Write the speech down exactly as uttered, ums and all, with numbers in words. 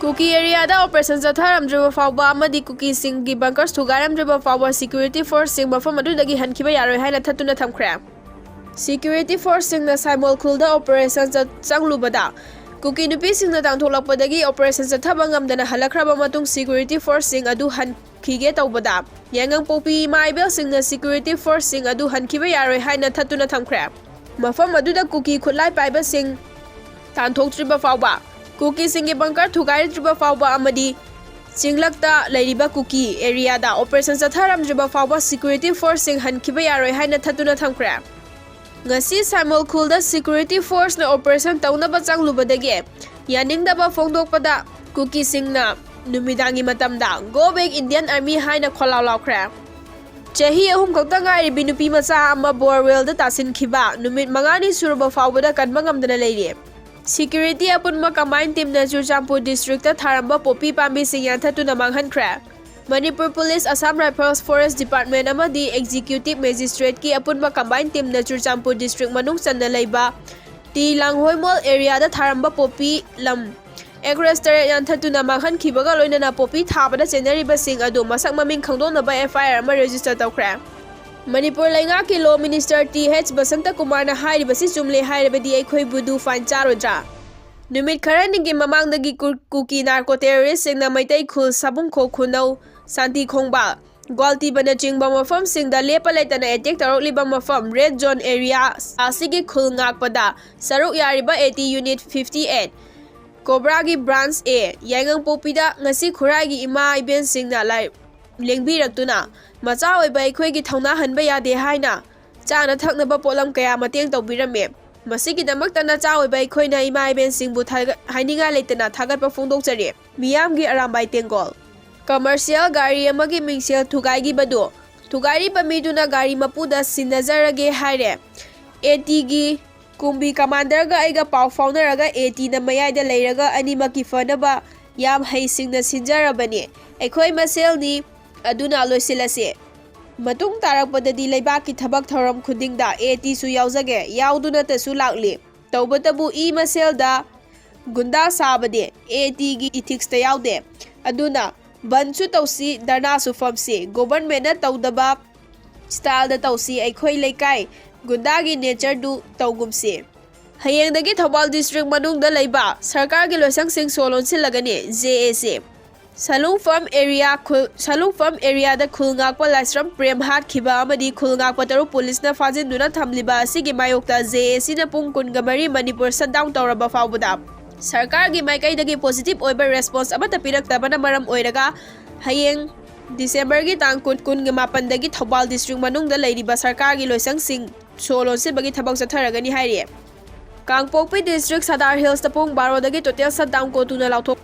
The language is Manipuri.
ꯀꯨꯀꯤ ꯑꯦꯔꯤꯌꯥꯗ ꯑꯣꯄꯔꯦꯁꯟ ꯆꯠꯊꯔꯝꯗ꯭ꯔꯤꯕ ꯐꯥꯎꯕ ꯑꯃꯗꯤ ꯀꯨꯀꯤꯁꯤꯡꯒꯤ ꯕꯪꯀꯔꯁ ꯊꯨꯒꯥꯏꯔꯝꯗ꯭ꯔꯤꯕ ꯐꯥꯎꯕ ꯁꯤꯀ꯭ꯌꯨꯔꯤꯇꯤ ꯐꯣꯔꯁꯁꯤꯡ ꯃꯐꯝ ꯑꯗꯨꯗꯒꯤ ꯍꯟꯈꯤꯕ ꯌꯥꯔꯣꯏ ꯍꯥꯏꯅ ꯊꯠꯇꯨꯅ ꯊꯝꯈ꯭ꯔꯦ꯫ ꯁꯤꯀ꯭ꯌꯨꯔꯤꯇꯤ ꯐꯣꯔꯁꯁꯤꯡꯅ ꯁꯥꯏꯃꯣꯜ ꯈꯨꯜꯗ ꯑꯣꯄꯔꯦꯁꯟ ꯆꯠ-, ꯆꯪꯂꯨꯕꯗ ꯀꯨꯀꯤ ꯅꯨꯄꯤꯁꯤꯡꯅ ꯇꯥꯟꯊꯣꯛꯂꯛꯄꯗꯒꯤ ꯑꯣꯄꯔꯦꯁꯟ ꯆꯠꯊꯕ ꯉꯝꯗꯅ ꯍꯜꯂꯛꯈ꯭ꯔꯕ ꯃꯇꯨꯡ ꯁꯤꯀ꯭ꯌꯨꯔꯤꯇꯤ ꯐꯣꯔꯁꯁꯤꯡ ꯑꯗꯨ ꯍꯟꯈꯤꯒꯦ ꯇꯧꯕꯗ ꯌꯥꯏꯉꯪꯄꯣꯛꯄꯤ ꯏꯃꯥ ꯏꯕꯦꯜꯁꯤꯡꯅ ꯁꯤꯀ꯭ꯌꯨꯔꯤꯇꯤ ꯐꯣꯔꯁꯁꯤꯡ ꯑꯗꯨ ꯍꯟꯈꯤꯕ ꯌꯥꯔꯣꯏ ꯍꯥꯏꯅ ꯊꯠꯇꯨꯅ ꯊꯝꯈ꯭ꯔꯦ꯫ ꯃꯐꯝ ꯑꯗꯨꯗ ꯀꯨꯀꯤ ꯈꯨꯠꯂꯥꯏ ꯄꯥꯏꯕꯁꯤꯡ ꯇꯥꯟꯊꯣꯛꯇ꯭ꯔꯤꯕ ꯐꯥꯎꯕ, ꯀꯨꯀꯤꯁꯤꯡꯒꯤ ꯕꯪꯀꯔ ꯊꯨꯒꯥꯏꯗ꯭ꯔꯤꯕ ꯐꯥꯎꯕ ꯑꯃꯗꯤ ꯆꯤꯡꯂꯛꯇ ꯂꯩꯔꯤꯕ ꯀꯨꯀꯤ ꯑꯦꯔꯤꯌꯥꯗ ꯑꯣꯄꯔꯦꯁꯟ ꯆꯠꯊꯔꯝꯗ꯭ꯔꯤꯕ ꯐꯥꯎꯕ ꯁꯤꯀ꯭ꯌꯨꯔꯤꯇꯤ ꯐꯣꯔꯁꯁꯤꯡ ꯍꯟꯈꯤꯕ ꯌꯥꯔꯣꯏ ꯍꯥꯏꯅ ꯊꯠꯇꯨꯅ ꯊꯝꯈ꯭ꯔꯦ꯫ ꯉꯁꯤ ꯁꯥꯏꯃꯣꯜ ꯈꯨꯜꯗ ꯁꯤꯀ꯭ꯌꯨꯔꯤꯇꯤ ꯐꯣꯔꯁꯅ ꯑꯣꯄꯔꯦꯁꯟ ꯇꯧꯅꯕ ꯆꯪꯂꯨꯕꯗꯒꯤ ꯌꯥꯅꯤꯡꯗꯕ ꯐꯣꯡꯗꯣꯛꯄꯗ ꯀꯨꯀꯤꯁꯤꯡꯅ ꯅꯨꯃꯤꯗꯥꯡꯒꯤ ꯃꯇꯝꯗ "Go back Indian Army" ꯍꯥꯏꯅ ꯈꯣꯜꯂꯥꯎ ꯂꯥꯎꯈ꯭ꯔꯦ꯫ ꯆꯍꯤ ꯑꯍꯨꯝ ꯈꯛꯇ ꯉꯥꯏꯔꯤꯕꯤ ꯅꯨꯄꯤ ꯃꯆꯥ ꯑꯃ ꯕꯣꯔꯋꯦꯜꯗ ꯇꯥꯁꯤꯟꯈꯤꯕ ꯅꯨꯃꯤꯠ ꯃꯉꯥꯅꯤ ꯁꯨꯔꯕ ꯐꯥꯎꯕꯗ ꯀꯟꯕ ꯉꯝꯗꯅ ꯂꯩꯔꯤ꯫ ꯁꯤꯀ꯭ꯌꯨꯔꯤꯇꯤ ꯑꯄꯨꯟꯕ ꯀꯝꯕꯥꯏꯟ ꯇꯤꯝꯅ ꯆꯨꯔꯆꯥꯟꯄꯨꯔ ꯗꯤꯁꯇ꯭ꯔꯤꯛꯇ ꯊꯥꯔꯝꯕ ꯄꯣꯄꯤ ꯄꯥꯝꯕꯤꯁꯤꯡ ꯌꯥꯟꯊꯠꯇꯨꯅ ꯃꯥꯡꯍꯟꯈ꯭ꯔꯦ꯫ Manipur police, Assam rifles, forest department ꯑꯃꯗꯤ ꯑꯦꯛꯖꯤꯀ꯭ꯌꯨꯇꯤꯚ ꯃꯦꯖꯤꯁꯇ꯭ꯔꯦꯠꯀꯤ ꯑꯄꯨꯟꯕ ꯀꯝꯕꯥꯏꯟ ꯇꯤꯝꯅ ꯆꯨꯔꯆꯥꯟꯄꯨꯔ ꯗꯤꯁꯇ꯭ꯔꯤꯛ ꯃꯅꯨꯡ ꯆꯟꯅ ꯂꯩꯕ ꯇꯤ ꯂꯥꯡꯍꯣꯏꯃꯣꯜ ꯑꯦꯔꯤꯌꯥꯗ ꯊꯥꯔꯝꯕ ꯄꯣꯄꯤ ꯂꯝ ꯑꯦꯀꯔꯦꯁ ꯇꯔꯦꯠ ꯌꯥꯟꯊꯠꯇꯨꯅ ꯃꯥꯡꯍꯟꯈꯤꯕꯒ ꯂꯣꯏꯅꯅ ꯄꯣꯄꯤ ꯊꯥꯕꯗ ꯆꯦꯟꯅꯔꯤꯕꯁꯤꯡ ꯑꯗꯨ ꯃꯁꯛ ꯃꯃꯤꯡ ꯈꯪꯗꯣꯛꯅꯕ ꯑꯦꯐ ꯑꯥꯏ ꯑꯥꯔ ꯑꯃ ꯔꯦꯖꯤꯁꯇꯔ ꯇꯧꯈ꯭ꯔꯦ꯫ ꯃꯅꯤꯄꯨꯔ ꯂꯩꯉꯥꯛꯀꯤ ꯂꯣ ꯃꯤꯅꯤꯁꯇꯔ ꯇꯤ ꯑꯩꯆ ꯕꯁꯟꯇ ꯀꯨꯃꯥꯔꯅ ꯍꯥꯏꯔꯤꯕꯁꯤ ꯆꯨꯝꯂꯦ ꯍꯥꯏꯔꯕꯗꯤ ꯑꯩꯈꯣꯏꯕꯨ ꯗꯨ ꯐꯥꯏꯟ ꯆꯥꯔꯣꯏꯗ꯭ꯔꯥ? ꯅꯨꯃꯤꯠ ꯈꯔꯅꯤꯒꯤ ꯃꯃꯥꯡꯗꯒꯤ ꯀꯨ-, ꯀꯨꯀꯤ ꯅꯥꯔꯀꯣ ꯇꯦꯔꯣꯔꯤꯁꯁꯤꯡꯅ ꯃꯩꯇꯩ ꯈꯨꯜ ꯁꯥꯕꯨꯡꯈꯣꯛ ꯈꯨꯅꯧ, ꯁꯥꯟꯇꯤ ꯈꯣꯡꯕꯥꯜ, ꯒ꯭ꯋꯥꯜꯇꯤꯕꯅꯆꯤꯡꯕ ꯃꯐꯝꯁꯤꯡꯗ ꯂꯦꯞꯄ ꯂꯩꯇꯅ ꯑꯦꯇꯦꯛ ꯇꯧꯔꯛꯂꯤꯕ ꯃꯐꯝ ꯔꯦꯗ ꯖꯣꯟ ꯑꯦꯔꯤꯌꯥ ꯑꯁꯤꯒꯤ ꯈꯨꯜ ꯉꯥꯛꯄꯗ ꯁꯔꯨꯛ ꯌꯥꯔꯤꯕ A T unit fifty eight, ꯀꯣꯕ꯭ꯔꯥꯒꯤ ꯕ꯭ꯔꯥꯟꯁ ꯑꯦ, ꯌꯥꯏꯉꯪꯄꯣꯛꯄꯤꯗ ꯉꯁꯤ ꯈꯨꯔꯥꯏꯒꯤ ꯏꯃꯥ ꯏꯕꯦꯟꯁꯤꯡꯅ ꯂꯥꯏ-, ꯂꯦꯡꯕꯤꯔꯛꯇꯨꯅ ꯃꯆꯥ ꯑꯣꯏꯕ ꯑꯩꯈꯣꯏꯒꯤ ꯊꯧꯅꯥ ꯍꯟꯕ ꯌꯥꯗꯦ ꯍꯥꯏꯅ ꯆꯥꯅ ꯊꯛꯅꯕ ꯄꯣꯠꯂꯝ ꯀꯌꯥ ꯃꯇꯦꯡ ꯇꯧꯕꯤꯔꯝꯃꯤ꯫ ꯃꯁꯤꯒꯤꯗꯃꯛꯇ ꯅꯆꯥ ꯑꯣꯏꯕ ꯑꯩꯈꯣꯏꯅ ꯏꯃꯥ ꯏꯕꯦꯟꯁꯤꯡꯕꯨ ꯊꯥꯒꯠ-, ꯍꯥꯏꯅꯤꯡꯉꯥꯏ ꯂꯩꯇꯅ ꯊꯥꯒꯠꯄ ꯐꯣꯡꯗꯣꯛꯆꯔꯤ꯫ ꯃꯤꯌꯥꯝꯒꯤ ꯑꯔꯥꯝꯕꯥꯏ ꯇꯦꯡꯒꯣꯜ꯫ ꯀꯃꯔꯁꯤꯌꯦꯜ ꯒꯥꯔꯤ ꯑꯃꯒꯤ ꯃꯤꯡꯁꯦꯜ ꯊꯨꯒꯥꯏꯈꯤꯕꯗꯨ ꯊꯨꯒꯥꯏꯔꯤꯕ ꯃꯤꯗꯨꯅ ꯒꯥꯔꯤ ꯃꯄꯨꯗ ꯁꯤꯟꯅꯖꯔꯒꯦ ꯍꯥꯏꯔꯦ꯫ ꯑꯦ ꯇꯤꯒꯤ ꯀꯨꯝꯕꯤ ꯀꯃꯥꯟꯗꯔꯒ ꯑꯩꯒ ꯄꯥꯎ ꯐꯥꯎꯅꯔꯒ ꯑꯦ ꯇꯤꯅ ꯃꯌꯥꯏꯗ ꯂꯩꯔꯒ ꯑꯅꯤꯃꯛꯀꯤ ꯐꯅꯕ ꯌꯥꯝ ꯍꯩꯁꯤꯡꯅ ꯁꯤꯟꯖꯔꯕꯅꯤ꯫ ꯑꯩꯈꯣꯏ ꯃꯁꯦꯜꯅꯤ, ꯑꯗꯨꯅ ꯂꯣꯏꯁꯤꯜꯂꯁꯤ꯫ ꯃꯇꯨꯡ ꯇꯥꯔꯛꯄꯗꯗꯤ ꯂꯩꯕꯥꯛꯀꯤ ꯊꯕꯛ ꯊꯧꯔꯝ ꯈꯨꯗꯤꯡꯗ ꯑꯦ ꯇꯤꯁꯨ ꯌꯥꯎꯖꯒꯦ, ꯌꯥꯎꯗꯨꯅꯇꯁꯨ ꯂꯥꯛꯂꯤ꯫ ꯇꯧꯕꯇꯕꯨ ꯏ ꯃꯁꯦꯜꯗ ꯒꯨꯟꯗꯥ ꯁꯥꯕꯗꯤ ꯑꯦ ꯇꯤꯒꯤ ꯏꯊꯤꯛꯁꯇ ꯌꯥꯎꯗꯦ꯫ ꯑꯗꯨꯅ ꯕꯟꯁꯨ ꯇꯧꯁꯤ, ꯙꯔꯅꯥꯁꯨ ꯐꯝꯁꯤ, ꯒꯣꯚꯔꯟꯃꯦꯟꯠꯅ ꯇꯧꯗꯕ ꯁ꯭ꯇꯥꯏꯜꯗ ꯇꯧꯁꯤ꯫ ꯑꯩꯈꯣꯏ ꯂꯩꯀꯥꯏ ꯒꯨꯟꯗꯥꯒꯤ ꯅꯦꯆꯔꯗꯨ ꯇꯧꯒꯨꯝꯁꯤ꯫ ꯍꯌꯦꯡꯗꯒꯤ ꯊꯧꯕꯥꯜ ꯗꯤꯁꯇ꯭ꯔꯤꯛ ꯃꯅꯨꯡꯗ ꯂꯩꯕ ꯁꯔꯀꯥꯔꯒꯤ ꯂꯣꯏꯁꯪꯁꯤꯡ ꯁꯣ ꯂꯣꯟꯁꯤꯜꯂꯒꯅꯤ, ꯖꯦ ꯑꯦ ꯁꯤ꯫ ꯁꯂꯨꯡꯐꯝ ꯑꯦꯔꯤꯌꯥ ꯈꯨꯜ, ꯁꯂꯨꯡꯐꯝ ꯑꯦꯔꯤꯌꯥꯗ ꯈꯨꯜ ꯉꯥꯛꯄ ꯂꯥꯏꯁ꯭ꯔꯝ ꯄ꯭ꯔꯦꯝ ꯍꯥꯠꯈꯤꯕ ꯑꯃꯗꯤ ꯈꯨꯜ ꯉꯥꯛꯄ ꯇꯔꯨꯛ ꯄꯨꯂꯤꯁꯅ ꯐꯥꯖꯤꯟꯗꯨꯅ ꯊꯝꯂꯤꯕ ꯑꯁꯤꯒꯤ ꯃꯥꯌꯣꯛꯇ ꯖꯦ ꯑꯦ ꯁꯤꯅ ꯄꯨꯡ ꯀꯨꯟꯒ ꯃꯔꯤ ꯃꯅꯤꯄꯨꯔ ꯁꯠꯗꯥꯎꯟ ꯇꯧꯔꯕ ꯐꯥꯎꯕꯗ ꯁꯔꯀꯥꯔꯒꯤ ꯃꯥꯏꯀꯩꯗꯒꯤ ꯄꯣꯖꯤꯇꯤꯚ ꯑꯣꯏꯕ ꯔꯦꯁꯄꯣꯟꯁ ꯑꯃꯠꯇ ꯄꯤꯔꯛꯇꯕꯅ ꯃꯔꯝ ꯑꯣꯏꯔꯒ ꯍꯌꯦꯡ ꯗꯤꯁꯦꯝꯕꯔꯒꯤ ꯇꯥꯡ ꯀꯨꯟ, ꯀꯨꯟꯒ ꯃꯥꯄꯟꯗꯒꯤ ꯊꯧꯕꯥꯜ ꯗꯤꯁꯇ꯭ꯔꯤꯛ ꯃꯅꯨꯡꯗ ꯂꯩꯔꯤꯕ ꯁꯔꯀꯥꯔꯒꯤ ꯂꯣꯏꯁꯪꯁꯤꯡ ꯁꯣ ꯂꯣꯟꯁꯤꯟꯕꯒꯤ ꯊꯕꯛ ꯆꯠꯊꯔꯒꯅꯤ ꯍꯥꯏꯔꯤ꯫ ꯀꯥꯡꯄꯣꯛꯄꯤ ꯗꯤꯁꯇ꯭ꯔꯤꯛ ꯁꯗꯥꯔ ꯍꯤꯜꯁꯇ ꯄꯨꯡ ꯕꯥꯔꯣꯗꯒꯤ ꯇꯣꯇꯦꯜ ꯁꯠꯗꯥꯎꯟ ꯀꯣꯇꯨꯅ ꯂꯥꯎꯊꯣꯛ